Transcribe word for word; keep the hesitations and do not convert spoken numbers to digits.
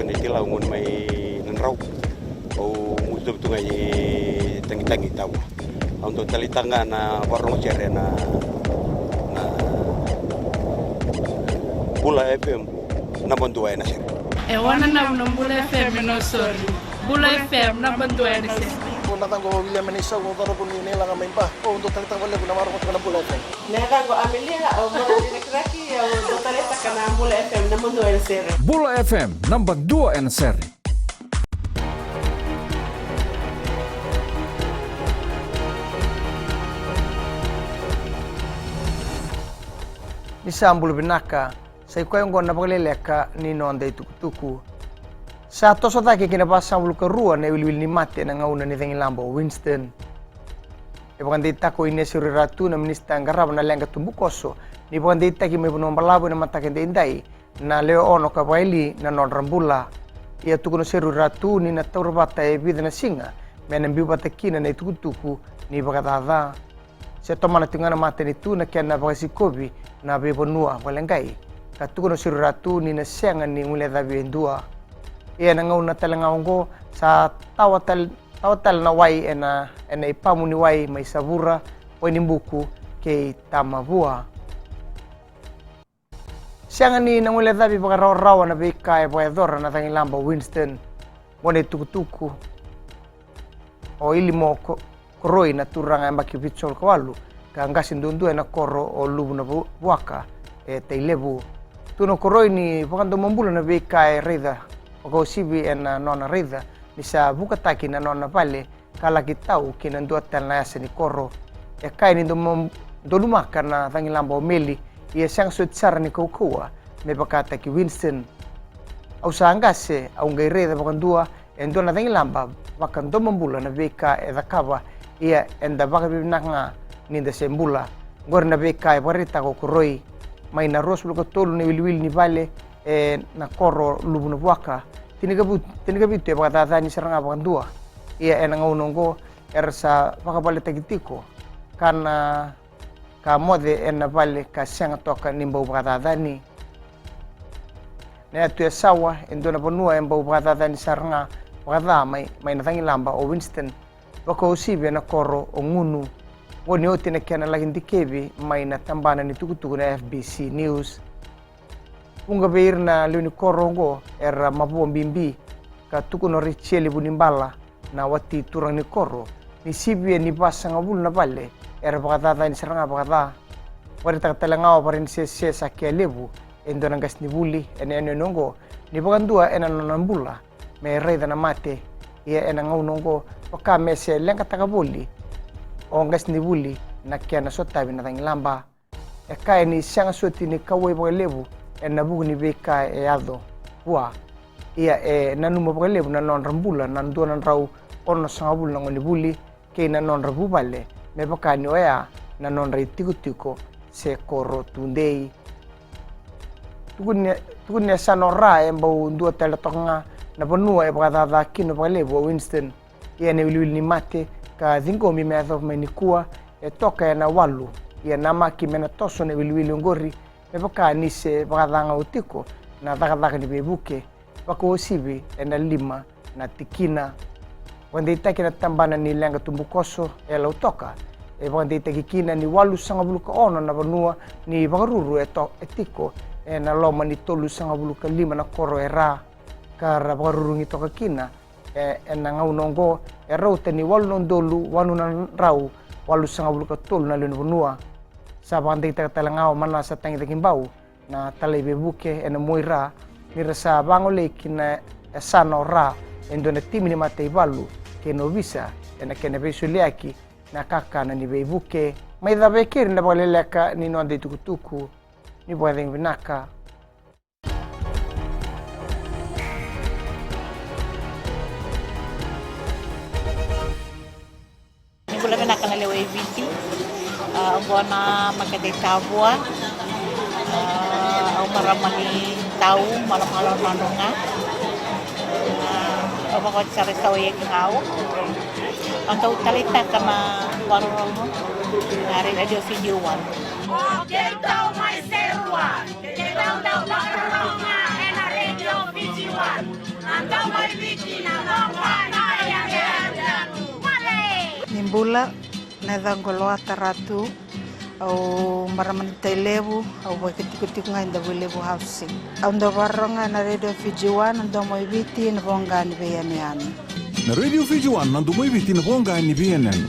Nei Tilau, gone mai Nadrau. Au mutu tu ga i Tagitagi, Tavua. Au dau taleitaka ga na vakarorogo sere na, na Bula F M, naba dua ena sere. E wananavu na Bula F M e Nausori. Bula F M, naba dua ena sere. Ko na caqo William Menisau, ko caravu ni Nailaga mai Ba. Au dau taleitaka vakalevu na vakarorogo tiko na Bula F M. Na yacaqu Amelia, au marama ni Rakiraki, au dau taleitaka na Bula F M, naba dua ena sere. Bula F M, naba dua ena sere. Ni sa bula vinaka, sa i koya oqo na vakaleleka ni noda itukutuku. Sa toso cake ki na vasagavulu ka rua na iwiliwili ni mate ena gauna ni cagilaba o Winston. E vakadeitaka o Ineseru Ratu, na minisita qarava na leqa tubukoso, ni vakadeitaki mai Vanuabalavu ena mataka edaidai na lewe ono ka vakaili na nodra bula. Ia tukuna o Seru Ratu ni na taura vata e vica na siga me na biu vata kina na itukutuku ni vakacaca. Se tomana tiko ga na matanitu na kena vakasikovi na veivanua vakaleqai, ka tukuna o Seru Ratu ni na sega ni guilecavi e dua. Ia ena gauna tale ga oqo sa tawa tale, tawa tale na wai ena, ena ipamu ni wai mai Savura, Wainibuku kei Tamavua. Sega ni na guilecavi vakarawarawa na veika e vakayacora na cagilaba o Winston. Gone itukutuku o Ilimo Ko-, Koroi, na turaga yabaki vitusagavulu ka walu, ka qase duadua ena koro o Luvu na Vu-, Vuaka e Tailevu. Tukuna o Koroi ni vakadomobula na veika e raica, vakauasivi ena nona raica ni sa vukataki na nona vale ka laki tau ki na dua tale na yasa ni koro. E kaya ni domo-, donumaka na cagilaba o Meli, ia sega soti sara ni kaukauwa me vakataki Winston. Au sa qase, au qai raica vakadua e dua na cagilaba vakadomobula na veika e cakava, ia eda vakavinavinaka ga ni da se bula. Oqori na veika e vakaraitaka o Koroi. Mai na ruasagavulu ka tolu na iwiliwili ni vale ena koro Luvu na Vuaka, tinikavu-, tinikavitu e vakacacani sara ga vakadua. Ia ena gauna oqo era sa vakavaletaki tiko ka na ka moce ena vale ka sega toka ni bau vakacacani. Na yatu Yasawa, e dua na vanua e bau vakacacani sara ga vakaca mai, mai na cagilaba o Winston, vakauasivi ena koro o Gunu. Oqo ni oti na kena laki dikevi mai na tabana ni tukutuku na F B C News. Vuqa vei ira na lewe ni koro oqo era mavoa bibi, ka tukuna o Rejeli Vunibala, na wati turaga ni koro, ni sivia ni vasagavulu na vale era vakacacani sara ga vakaca. Vakaraitaka tale ga o Varenisese Sakelevu, e dua na qasenivuli ena yanuyanu oqo, ni vakadua ena nona bula me raica na mate, ia ena gauna oqo vaka me se leqataka voli o qasenivuli na kena sotavi na cagilaba. E kaya ni sega soti ni kauwai vakalevu ena vuku ni veika e yaco vua. Ia e nanuma vakalevu na nodra bula na dua na drau onosagavulu na gonevuli kei na nodra vuvale, me vaka ni oya na nodra itikotiko se koro tudei. Tukuni, tukuni e sa no ra e bau dua tale toka ga na vanua e vakacaca kina vakalevu o Winston. Ia na iwiliwili ni mate ka ciqomi me yacova mai nikua e toka ena walu. Ia namaki me na toso na iwiliwili oqori me vaka ni se vakacagau tiko na cakacaka ni veivuke, vakauasivi ena lima na tikina. Vakadeitaki na tabana ni leqa tubukoso e Lautoka, e vakadeitaki kina ni walusagavulu ka ono na vanua ni vakaruru e to-, e tiko ena loma ni tolusagavulu ka lima na koro e ra. Ka ra vakarurugi toka kina, e, ena gauna oqo, e rauta ni walu na udolu, walu na drau, walusagavulu ka tolu na lewe ni vanua. Sa vakadeitaka tale ga o Manasa Tagicakibau, na talai veivuke ena Muaira, ni ra sa vagolei ki na yasana o Ra e dua na timi ni mataivalu kei na ovisa ena kena veisoliyaki na kakana ni veivuke. Mai cava e keri na vakaleleka ni noda itukutuku, ni vakacegu vinaka. Ni bula vinaka na lewe i Viti. A, oqo na makete i Tavua. A, au marama ni Tau, Malomalo, Nadroga. A, au vakaoti sara i Sawa i Ekigau. Au dau taleitaka na vakarorogo na Radio Fiji One. O keitou mai Serua, keitou dau vakarorogo ena Radio Fiji One. Bula, na yacaqu o Loata Ratu, au marama ni Tailevu, au vakaitikotiko ga e Davuilevu Housing. Au dau vakarorogo ga na Radio Fiji One, na domo i Viti, na voqa ni veiyanuyanu. Na Radio Fiji One, na domo i Viti, na voqa ni veiyanuyanu.